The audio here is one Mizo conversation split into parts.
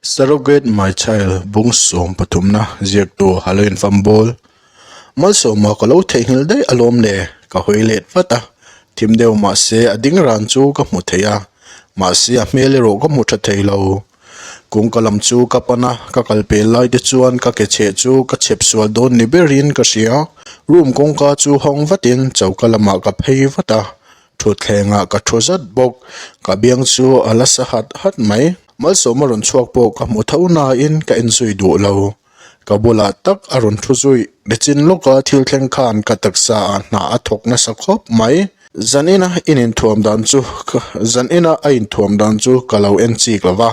Surrogate My Child bung sawm pathumna ziaktu Halloween Famball Malsawma ka lo theihnghilh daih alawm le, ka hawi let vat a, thim deuh mahse a ding ran chu ka hmu thei a, mahse a hmel erawh ka hmu tha thei lo. Kawngka lam chu ka pan a, ka kal pel lai te chuan ka ke chheh chu ka chhep sual dawn ni berin ka hria. Room kawngka chu hawng vatin choka lamah ka phei vat a, Thutthlengah ka thu zat bawk. Ka biang chu a la sa hat hat mai. Malsawma rawn chhuak pawh ka hmu tho nain ka en zui duh lo. Ka bulah tak a rawn thu zui. Nichin lawka thil thleng khan ka taksa ah hna a thawk nasa khawp mai. Zanina in inthuam dan chu Zanina a inthuam dan chu ka lo en chik lo va.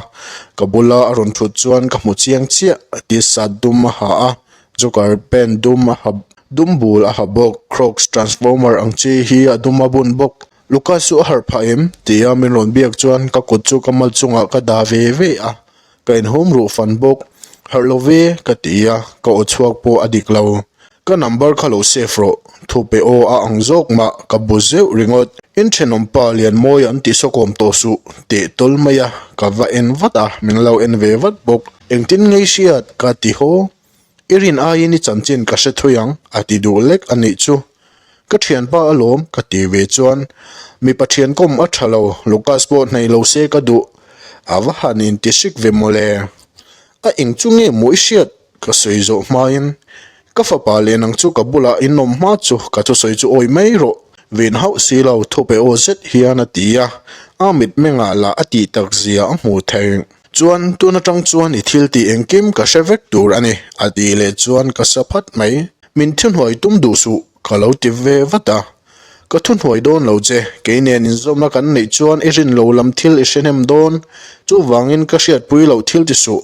Ka bula a rawn thut chuan ka hmu chiang chiah. T-shirt dum a ha a, Joker pant dum a ha dum bul a ha bawk, Crocs transformer ang chi hi a dum a bun bawk. Lucas chu a harh phah em? Tia min rawn biak chuan ka kut chu ka mal chungah ka dah ve ve a, ka inhum ruh fan bawk. Harh lo ve ka ti a, ka aw chhuak pawh a dik lo. Ka number kha lo save rawh, thu pe aw a ang zawk mah ka bu zeuh ringawt. In thenawm pa Lianmawi an ti sawkawm tawh suh teh tawl mai a, ka va en vat a, min lo en ve vat bawk. Engtin ngei hriat ka ti haw. I rin aiin i chanchin ka hre thui ang, a ti duh lek a nih chu. Ka thianpa alawm, ka ti ve chuan. Mipa thiankawm a tha lo, Lucas pawh hnaih lo se ka duh. A va han inti hrik ve mawle. A eng chu nge maw i hriat? Ka sawi zawh hmain. Ka fapa leh nang chu ka bulah in awm hma chu ka thusawi chu awi mai rawh. Vin hauh si lo, thupe aw zet hian a ti a. A mitmengah lah a tih tak zia a hmu thei. Chuan tun atang chuan i thil tih engkim ka hre vek tur a ni, a tih leh chuan ka sa phat mai. Min thuhnuai tum duh suh, ka lo ti ve vat a. Ka thuhnuai dawn lo che, kei nen inzawmna kan neih chuan i rin lo lam thil i hre hnem dawn, chuvangin ka hriatpui loh thil ti suh.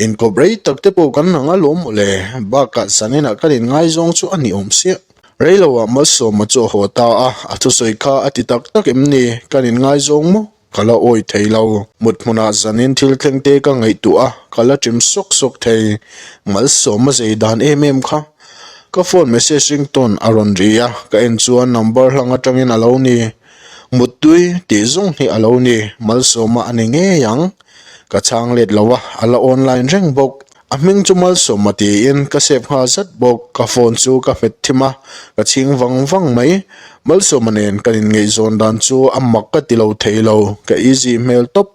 Inkawp rei tak te pawh kan ang alawm mawle, bakah zaninah kan inngaizawng chu a ni awm siah. Reiloah Malsawma chu a haw ta a, a thusawi kha a ti tak tak em ni, kan inngaizawng maw? Ka la awi thei lo. Mut hmunah zanin thil thleng te ka ngaihtuah a, ka la ṭim sawk sawk thei. Malsawm a zei dan em em kha. Ka phone message ringtone a rawn ri a, ka en chuan number hlang atangin a lo ni. Muttui tih zawng hi a lo ni, Malsawma a ni ngei ang. Ka chhang let lo a, a la online reng bawk. A hming chu Malsawma tiin ka save nghal zat bawk, ka phone chu ka hmet thim a, ka chhing vang vang mai. Malsawma nen kan inngaihzawn dan chu a mak ka ti lo thei lo, ka easy hmel tawp.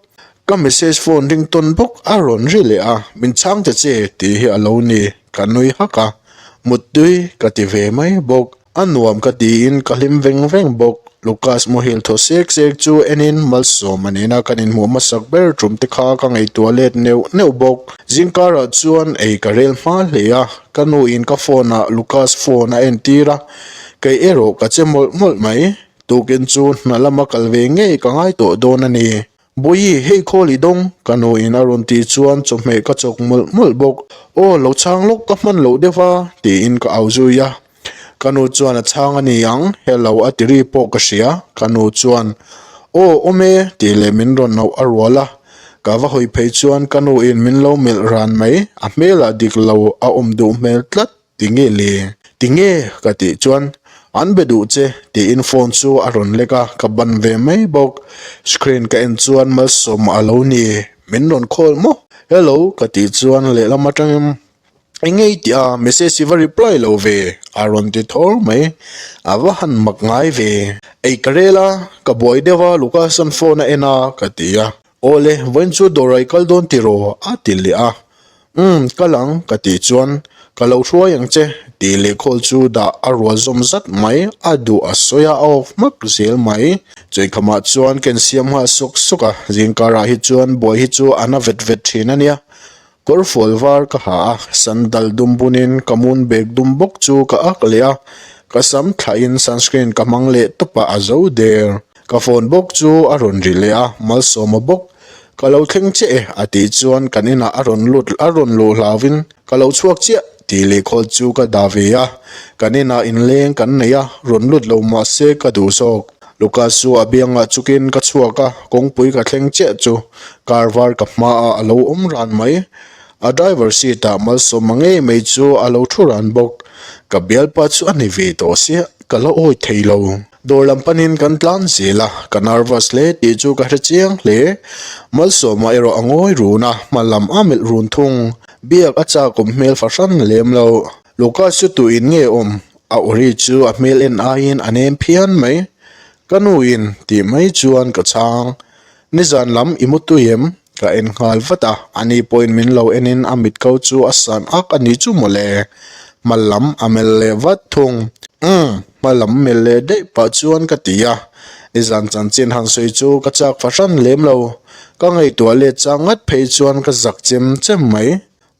Ka message phone ring tawn bawk a rawn ri leh a, min chhang ta che tih hi a lo ni, ka nui hak a, muttui ka ti ve mai bawk. A nuam ka tiin ka hlim veng veng bawk. Lucas muhil thaw sek sek chu enin Malsawma nena kan inhmuh hmasak ber tum te kha ka ngaihtuah let neuh neuh bawk. Zingkarah chuan ei ka rel hma hle a, ka nuin ka phone ah Lucas phone a entir a, kei erawh ka che mawlh mawlh mai. Tukin chu hna lama kal ve ngei ka ngai tawh dawn a ni. Bawihi, hei khawl i dawng, ka nuin a rawn tih chuan chawhmeh ka chawk mawlh mawlh bawk. Aw, lo chhang lawk ka hman loh deuh a, tiin ka au zui a. Ka nu chuan a chhang a ni ang, hello a ti ri pawh ka hria. Ka nu chuan, Aw, awm e, tih leh min rawn auh a rual a. Ka va hawi phei chuan ka nuin min lo melh ran mai, a hmelah dik lo a awm duh hmel tlat. Tinge le? Tinge? Ka tih chuan, An be duh che, tiin phone chu a rawn lek a, ka ban ve mai bawk. Screen ka en chuan Malsawma a lo ni, min rawn call maw? Hello, ka tih chuan lehlam atangin, Enge i tih a, message i va reply lo ve, a rawn ti thawr mai. A va han mak ngai ve. Ei ka rel a, ka buai deuh a, Lucas-a'n phone a en a, ka ti a. Awle, vawiin chu dawr a i kal dawn tiraw? a ti leh a. Umm, kal ang, ka tih chuan, Ka lo hruai ang che, tih leh khawl chu dah a rual zawm zat mai, a duh a sawi a, a off hmak zel mai. Chawikhamah chuan ka insiam nghal sawk sawk a, zingkarah hi chuan buai hi chu a na vet vet thin a nia. Kawr fual var ka ha a, sandal dum bunin ka moon bag dum bawk chu ka ak leh a, ka sam thlahin sunscreen ka hmang leh tawp a, a zo der. Ka phone bawk chu a rawn ri leh a, Malsawma bawk, Ka lo thleng chiah e a tih chuan kan inah a rawn lut a rawn luh hlauhin ka lo chhuak chiah tih leh khawl chu ka dah ve a, kan inah inleng kan nei a, rawn lut lo mahse ka duh zawk. Lucas chu a biangah chukin ka chhuak a, kawngpui ka thleng chiah chu car var ka hmaah a lo awm ran mai. A driver seat ah Malsawma ngei mai chu a lo thu ran bawk. Ka bialpa chu a ni ve tawh sia, ka la awi thei lo. Dawr lam panin kan tlan zel a, ka nervous hle tih chu ka hre chiang hle. Malsawma erawh a ngawi run a, hma lam a melh run thung. Biak a chakawm hmel fahran lem lo. Lucas chu tuin nge awm? A ori chu a hmel en aiin a nem phian mai. Ka nu in tih mai chuan ka chhang. Nizan lam i mu tui em? Ka en nghal vat a, ani pawhin min lo enin a mit ko chu a san ak a nih chu mawle. Hma lam a melh leh vat thung. Umm, hma lam melh leh daih pah chuan ka ti a. Nizan chanchin han sawi chu ka chak fahran lem lo. Ka ngaihtuah let chang ngat phei chuan ka zak chem chem mai.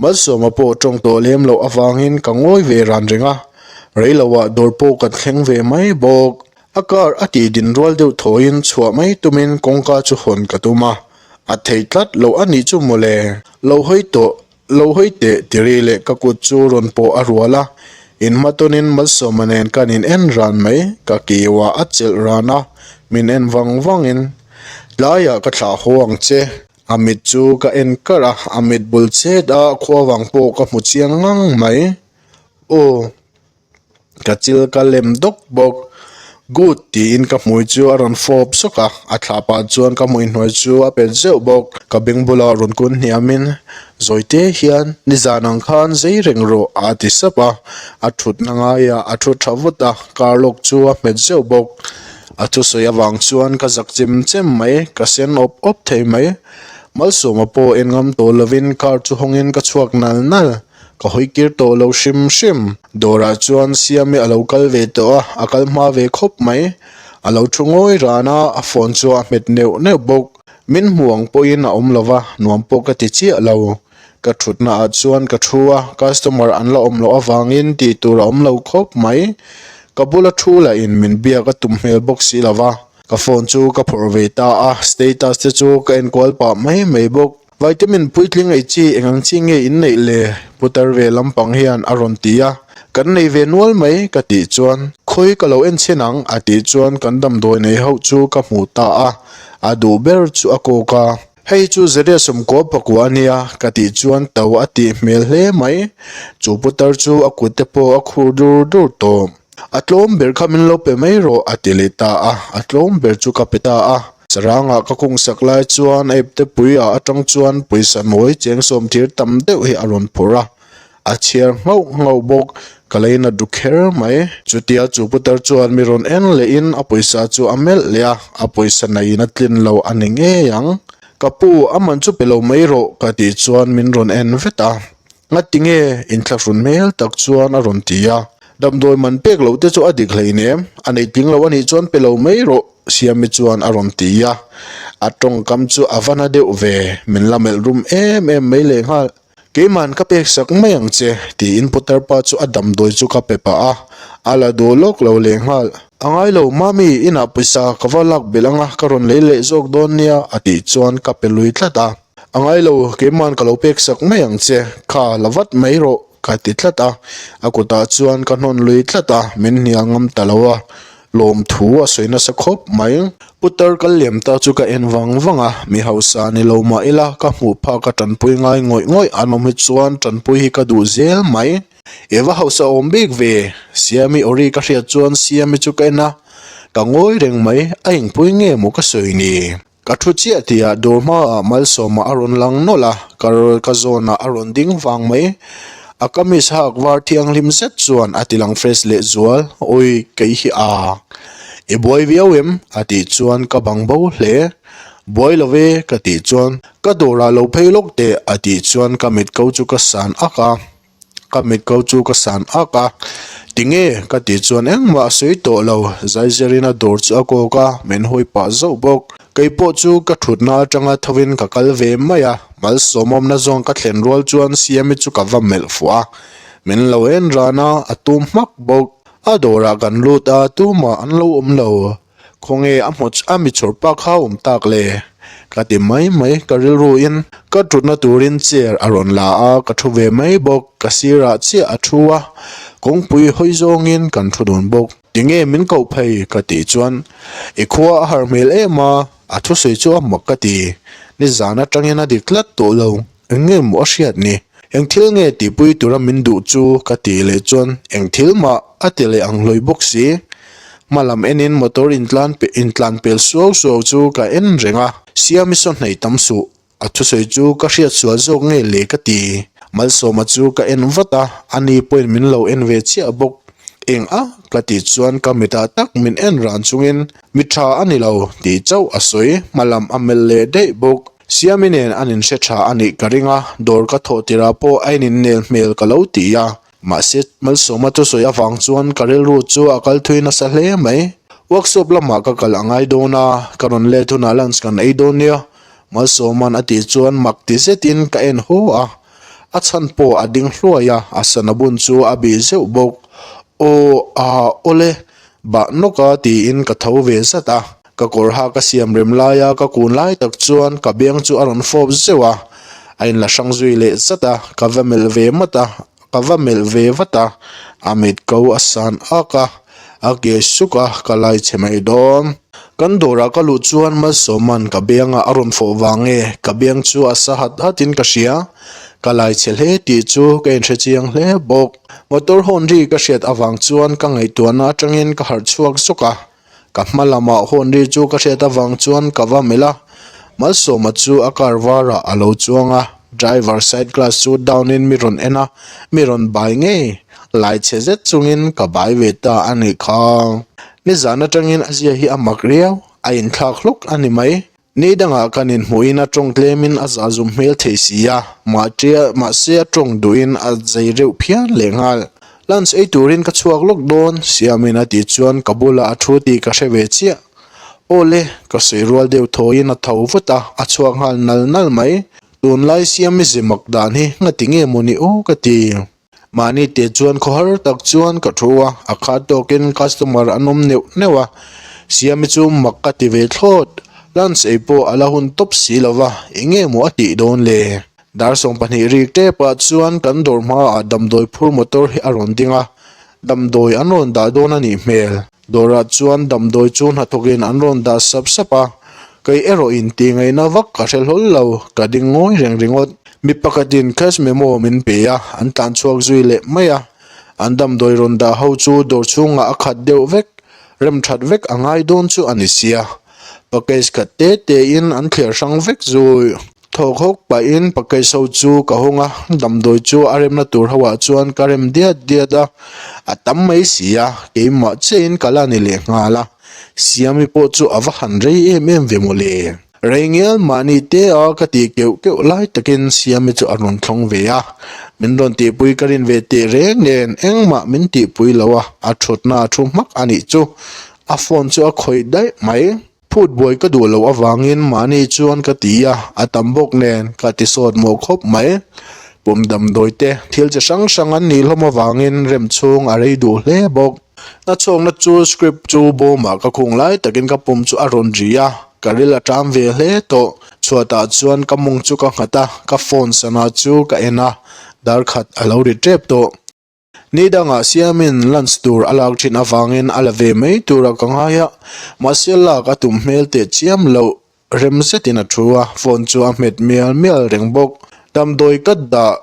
Malsawma pawh tawng tawh lem loh avangin ka ngawi ve ran reng a, reiloah dawr pawh kan thleng ve mai bawk. A car a tih din rual deuh thawiin chhuah mai tumin kawngka chu hawn ka tum a, a thei tlat loh a nih chu mawle. Lo hawi tawh, lo hawi teh ti ri leh ka kut chu rawn pawh a rual a, inhmatawnin Malsawma nen kan in en ran mai, ka kiuah a chelh ran a, min en vang vangin, Tlaiah ka thlah haw ang che. A mit chu ka en kar a, a mit bul chet a khua vang pawh ka hmu chiang ngang mai. Aw, ka chil ka lem dawk bawk. Good tiin ka hmui chu a rawn fawp sawk a, a thlah pah chuan ka hmui hnuai chu a pet zeuh bawk. Ka beng bulah rawn kun hniamin Zawite hian nizan ang khan zei reng rawh a ti sap a, a thutna ngaiah a thu tha vut a, car lock chu a hmet zeuh bawk. A thusawi avang chuan ka zak chem chem mai, ka sen awp awp thei mai. Malsawma pawh en ngam tawh lovin car chu hawngin ka chhuak nal nal, ka hawi kir tawh lo hrim hrim. Dawrah chuan Siami a lo kal ve tawh a, a kal hma ve khawp mai. A lo thu ngawi ran a, a phone chu a hmet neuh neuh bawk. Min hmu ang pawhin a awm lo va, nuam pawh ka ti chiah lo. Ka thutna ah chuan ka thu a, customer an la awm loh avangin tih tur a awm lo khawp mai. Ka bula thu lah in min biak a tum hmel bawk si lo va, ka phone chu ka phawrh ve ta a, status te chu ka enkual pah mai mai bawk. Vitamin puitling ei chi eng ang chi nge in neih le? Putar ve lampang hian a rawn ti a, kan nei ve nual mai ka tih chuan khawi ka lo en chhin ang a tih chuan kan damdawi nei ho chu ka hmu ta a, a duh ber chu a kawk a. Hei chu Zeria sawmkua pakua a nia ka tih chuan to a tih hmel hle mai. Chu putar chu a kut te pawh a khur dur dur tawh. A tlawm ber kha min lo pe mai rawh a ti leh ta a, a tlawm ber chu ka pe ta a. Sarangah ka kungsak lai chuan a ipte pui ah atang chuan pawisa nawi cheng sawmthir tam deuh hi a rawn phawrh a. A chhiar nghauh nghauh bawk, ka lei nat ru kher mai. Chutia chu putar chuan mi rawn en lehin a pawisa chu a melh leh a, a pawisa naiin a tlin lo a ni ngei ang. Ka pu, a man chu pe lo mai rawh ka tih chuan min rawn en vet a. Ngati nge? Inthlahrun hmel tak chuan a rawn ti a. Damdawi man pek loh te chu a dik hleinem, a nei tling lo a nih chuan pe lo mai rawh, Siami chuan a rawn ti a. A tawngkam chu a va na deuh ve, min la melh rum em em mai lehnghal. Keiman ka pek sak mai ang che, tiin Putar pa chu a damdawi chu ka pe pah a, a la duh lawk lo lehnghal. A ngai lo, Mami, inah pawisa ka va lak belh anga ka rawn lei leh zawk dawn nia, a tih chuan ka pe lui tlat a. A ngai lo, keiman ka lo pek sak mai ang che, kha la vat mai rawh, ka ti tlat a. A kutah chuan ka hnawn lui tlat a, min hnial ngam ta lo a. Lawmthu a sawi nasa khawp mai. Putar kal liam ta chu ka en vang vang a, mi hausa ni lo mah ila ka hmuh phak a tanpui ngai ngawih ngawih an awm hi chuan tanpui hi ka duh zel mai. I va hausa awm bik ve, Siami awri ka hriat chuan Siami chu ka en a, ka ngawi reng mai, a engpui nge maw ka sawi ni? Ka thu chiah tihah dawr hmaah Malsawma a rawn lang nawlh a, ka ka zawnah a rawn ding vang mai. A kamis hak var thianghlim zet chuan a ti lang fresh leh zual, Awi, kei hi a. I buai viau em? a tih chuan ka bang bo hle. Buai lo ve, ka tih chuan, Ka dawrah lo phei lawk teh, a tih chuan ka mit ko chu ka san ak a. Ka mit ko chu ka san ak a, Tinge? ka tih chuan engmah a sawi tawh lo, Zaizerin a dawr chu a kawk a, min hawi pah zauh bawk. Kei pawh chu ka thutna atanga thovin ka kal ve mai a, malsawmawmna zawng ka thlen rual chuan Siami chu ka va melh fuh a, min lo en ran a, a tum hmak bawk. A dawrah kan lut a, tumah an lo awm lo. Khawnge a hmawch a mi chhawr pa kha awm tak le? Ka ti mai mai, ka rilru in ka thutna turin chair a rawn la a, ka thu ve mai bawk, ka sirah chiah a thu a, kawngpui hawi zawngin kan thu dun bawk. Tinge min koh phei? Ka tih chuan i khua a har hmel em a, a thusawi chu a mak ka ti, nizan atangin a dik tlat tawh lo, eng nge maw a hriat ni? Eng thil nge tihpui tura min duh chu? Ka tih leh chuan eng thil mah a ti leh ang hlawi bawk si. Hma lam enin motor intlan intlan pel suau suau chu ka en reng a, Siami saw hnaih tam suh, a thusawi chu ka hriat sual zawk nge le ka ti. Malsawma chu ka en vat a, ani pawhin min lo en ve chiah bawk. Eng a? ka tih chuan ka mitah tak min en ran chungin Mi tha a ni lo tih chauh a sawi, hma lam a melh leh daih bawk. Siami nen an inhre tha a nih ka ring a, dawr ka thawh tirah pawh a ininnel hmel ka lo ti a. Mahse, Malsawma thusawi avang chuan ka rilru chu a kal thui nasa hle mai. Workshop lamah ka kal a ngai dawn a, ka rawn let hunah lunch kan ei dawn nia. Malsawma'n a tih chuan mak ti zetin ka en haw a. A chhan pawh a ding hluai a, a sana bun chu a bih zeuh bawk. Aw, a, awle, bah nawk a tiin ka tho ve zat a. Ka kawr ha ka siam rem laia ka kun lai tak chuan ka beng chu a rawn fawp zeuh a, a inla hrang zui leh zat a, ka va melh ve mat a, ka va melh ve vat a, a mit ko a san ak a, a ke suk a, ka lai chhe mai dawn. Kan dawrah ka luh chuan Malsawma'n ka bengah a rawn fawh vang nge ka beng chu a sa hat hat in ka hria, ka lai chhe hle tih chu ka inhre chiang hle bawk. Motor hawn ri ka hriat avang chuan ka ngaihtuahna atangin ka harh chhuak zawk a. Ka hma lamah hawn ri chu ka hriat avang chuan ka va melh a, Malsawma chu a car varah a lo chuang a, driver side glass chu down in mi rawn en a, mi rawn bai ngei, lai chhe zet chungin ka bai ve ta a nih kha. Nizan atangin a zia hi a mak riau, a inthlak hlawk a ni mai. Ni dangah kan inhmuhin a tawng tlemin a zahzum hmel thei si a, mahse a tawng duhin a zei reuh phian lehnghal. Lunch ei turin ka chhuak lawk dawn, Siamin a tih chuan ka bulah a thu tih ka hre ve chiah. Aw le, ka sawi rual deuh thawiin a tho vut a, a chhuak nghal nal nal mai. Tunlai Siami zimak dan hi ngati nge maw ni aw ka ti. Mahni te chuan khawhar tak chuan ka thu a, a khat tawkin customer an awm neuh neuh a, Siami chu mak ka ti ve thlawt, lunch ei pawh a la hun tawp si lo va, eng nge maw a tih dawn le? Dar 20 rik tepah chuan kan dawr hmaah damdawi phur motor hi a rawn ding a, damdawi an rawn dah dawn a nih hmel. Dawrah chuan damdawi chu hnathawkin an rawn dah sap sap a, kei erawhin tih ngaihna vak ka hre hlawl lo, ka ding ngawi reng ringawt. Mi pakhatin cash memo min pe a, an tlan chhuak zui leh mai a. An damdawi rawn dah ho chu dawr chhungah a khat deuh vek, rem that vek a ngai dawn chu a ni sia. Package khat te tein an thliar hrang vek zui. Thawk hawk pahin package ho chu ka hawng a, damdawi chu a remna tur ho ah chuan ka rem diat diat a, a tam mai si a, keimah chiahin ka la ni leh nghal a, Siami pawh chu a va han rei em em ve mawle. Rei ngial mahni te a ka tih keuh keuh lai takin Siami chu a rawn thlawng ve a, min rawn tihpui ka rin ve teh reng nen engmah min tihpui lo a, a thutna a thu hmak a nih chu, a phone chu a khawih daih mai. Phut buai ka duh loh avangin mahni chuan ka ti a, a tam bawk nen ka ti sawt mawh khawp mai. Pum damdawi te thil chi hrang hrang an nih hlawm avangin rem chhung a rei duh hle bawk. Na chhawkna chu script chu bawmah ka khung lai takin ka pum chu a rawn ri a, ka ril a ṭam ve hle tawh. Chhuatah chuan ka mawng chu ka nghat a, ka phone sana chu ka en a, dar khat a lo ri ṭep tawh. Ni dangah Siamin lunch tur a lak thin avangin a la ve mai tura ka ngai a, mahse lak a tum hmel teh chiam loh rem zetin a thu a, phone chu a hmet mial mial reng bawk. Damdawi ka dah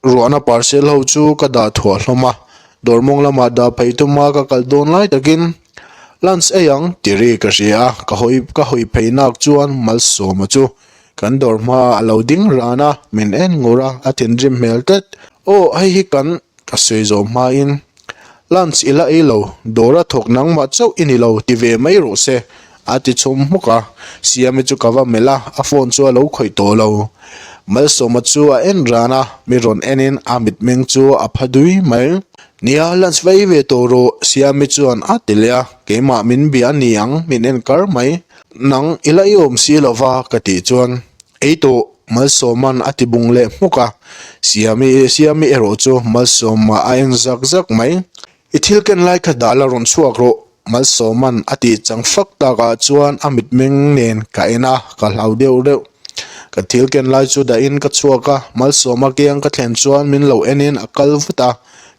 ruahna parcel ho chu ka dah thuah hlawm a, dawr mawng lamah dah phei tuma ka kal dawn lai takin lunch ei ang ti ri ka hria a, ka hawi ka hawi phei nak chuan Malsawma chu Kan dawr hmaah a lo ding ran a, min en ngur a, a thinrim hmel tlat. Aw, hei hi kan ka sawi zawh hmain lunch i la ei lo, dawr a thawk nangmah chauh i ni lo ti ve mai rawh se, a ti chhum hmuk a. Siami chu ka va melh a, a phone chu a lo khawih tawh lo. Malsawma chu a en ran a, mi rawn enin a mitmeng chu a pha dui mai. Nia, lunch va ei ve tawh rawh, Siami chuan a ti leh a, keimah min bia a ni ang, min en kar mai. Nang i la i awm si lo va ka tih chuan ei tawh Malsawma'n a ti bung leh hmuk a, Siami Siami erawh chu Malsawma a en zak zak mai. I thil ken lai kha dah la rawn chhuak rawh Malsawma'n a tih chang fak takah chuan a mitmeng nen ka en a, ka hlau deuh reuh. Ka thil ken lai chu dahin ka chhuak a, Malsawma kiang ka thlen chuan min lo enin a kal vut a,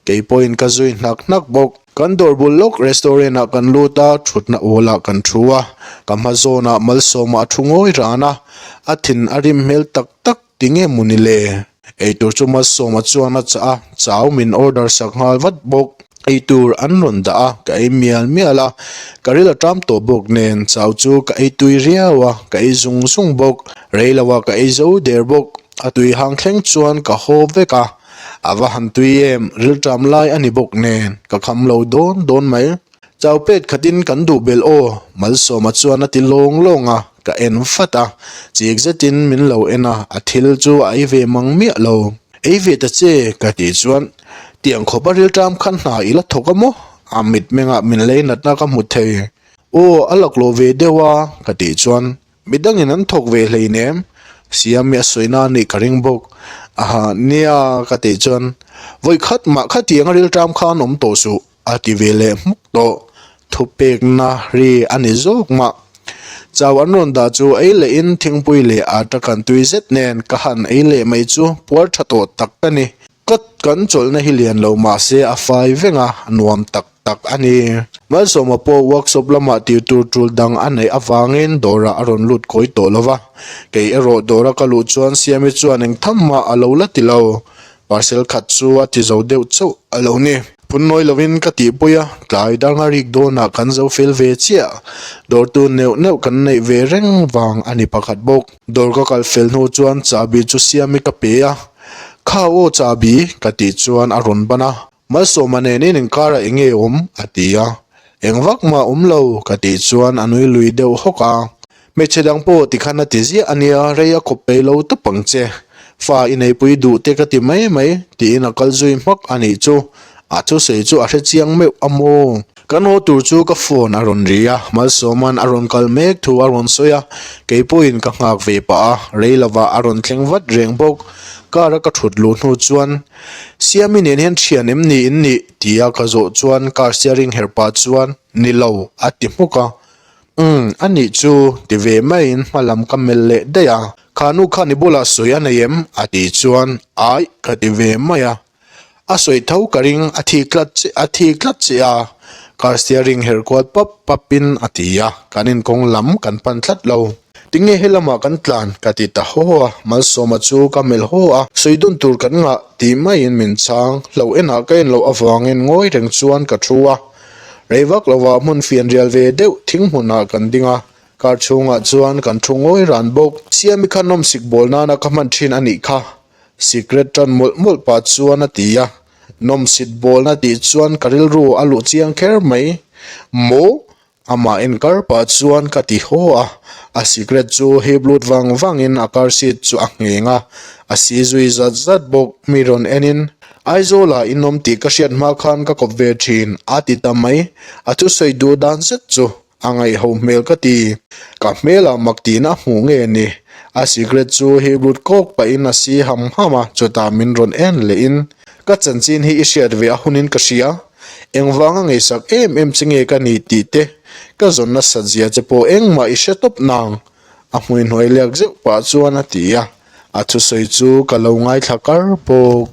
kei pawhin ka zui hnak hnak bawk. Kan dawr bul lawk restaurant ah kan lut a, thutna awl ah kan thu a, ka hma zawn ah Malsawma a thu ngawi ran a, a thin a rim hmel tak tak ti nge maw ni le? Eitur chu Malsawma chuan a chah a, chau min order sak nghal vat bawk. Eitur an rawn dah a, ka ei mial mial a, ka ril a ṭam tawh bawk nen chau chu ka ei tui riau a, ka ei zung zung bawk. Rei lo ah ka ei zo der bawk, a tui hang thleng chuan ka haw vek a, a va han tui em, ril ṭam lai a ni bawk nen ka kham lo dawn dawn mai. Chau pet khatin kan duh belh aw, Malsawma chuan a ti lawng lawng a, ka en vat a, chik zetin min lo en a, a thil chu a ei ve mang miah lo. Ei ve ta che, ka tih chuan, Tiang khawpa rilṭam khan hna i la thawk a maw? A mitmengah min lei natna ka hmu thei. Aw, a laklawh ve deuh a, ka tih chuan, Midangin an thawk ve hleinem, Siami a sawina a nih ka ring bawk. Aha, nia, ka tih chuan, Vawi khat mah khatiang a rilṭam khan awm tawh suh, a ti ve leh hmuk tawh. Thupekna ri a ni zawk mah. Chau an rawn dah chu ei lehin thingpui leh ata kan tui zet nen ka han ei leh mai chu puar tha tawh tak ka ni. Ka kan chawlhna hi lian lo mahse a fai veng a, nuam tak tak a ni. Malsawma pawh workshop lamah tir tur tul dang a neih avangin dawrah a rawn lut kawi tawh lo va. Kei erawh dawra ka luh chuan Siami chuan eng tham mah a lo la ti lo. Parcel khat chu a ti zo deuh chauh a lo ni. Phun nawi lovin ka tihpui a, tlai dang a rik dawnah kan zo fel ve chiah. Dawrtu neuh neuh kan neih ve reng vang a ni pakhat bawk. Dawr ka kal fel hnu chuan chahbi chu Siami ka pe a, Kha aw chahbi ka tih chuan a rawn ban a, Malsawma nen in inkarah eng nge awm? a ti a, Eng vak mah awm lo ka tih chuan a nui lui deuh hawk a. Hmeichhe dang pawh tikhan a ti ziah a nia, rei a kawp peih lo tawp ang che. Fa i neipui duh te ka ti mai mai, tiin a kal zui hmak a nih chu. A thusawi chu a hre chiang meuh a maw? Kan haw tur chu ka phone a rawn ri a, Malsawma'n a rawn kal mek thu a rawn sawi a, kei pawhin ka nghak ve pah a, rei lovah a rawn thleng vat reng bawk. Car a ka thut luh hnu chuan, Siami nen hian thian em ni in nih? tia ka zawh chuan car steering herh pah chuan, Ni lo, a ti hmuk a. Umm, a nih chu, ti ve maiin hma lam ka melh leh daih a. Kha nu khan i bulah sawi a nei em? a tih chuan, Aih, ka ti ve mai a. A sawi tho ka ring, a thi tlat che, a thi tlat che a, car steering herh kual pap papin a ti a, kan inkawng lam kan pan tlat lo. Tinge he lamah kan tlan? ka ti ta haw a, Malsawma chu ka melh haw a, sawi dun tur kan ngah tih maiin min chhang, hlo enah ka en loh avangin ngawi reng chuan ka thu a. Rei vak lovah hmun fian rial ve deuh thing hmunah kan ding a, car chhungah chuan kan thu ngawi ran bawk. Siami kha nawmsik bawl nana ka hman thin a nih kha, sikret tan mawlh mawlh pah chuan a ti a, nawmsit bawlna tih chuan ka rilru a luh chiang kher mai. Maw? Amah en kar pah chuan ka ti haw a, a sikret chu hip lut vang vangin a car seat chu a ngheng a, a si zui zat zat bawk. Mi rawn enin, Aizawlah in awm tih ka hriat hma khan ka kawp ve thin, a ti ta mai. A thusawi duh dan zet chu a ngaihho hmel ka ti. Ka hmelah mak tihna a hmuh nge ni? A sikret chu hip lut kawk pahin a si ham ham a, chutah min rawn en lehin, Ka chanchin hi i hriat ve a hunin ka hria. Engvanga ngaihsak em em che nge ka ni tih te, ka zawn nasat zia che pawh engmah i hre tawp nang, a hmuihnuai liak zeuh pah chuan a ti a, a thusawi chu ka lo ngaithla kar bawk.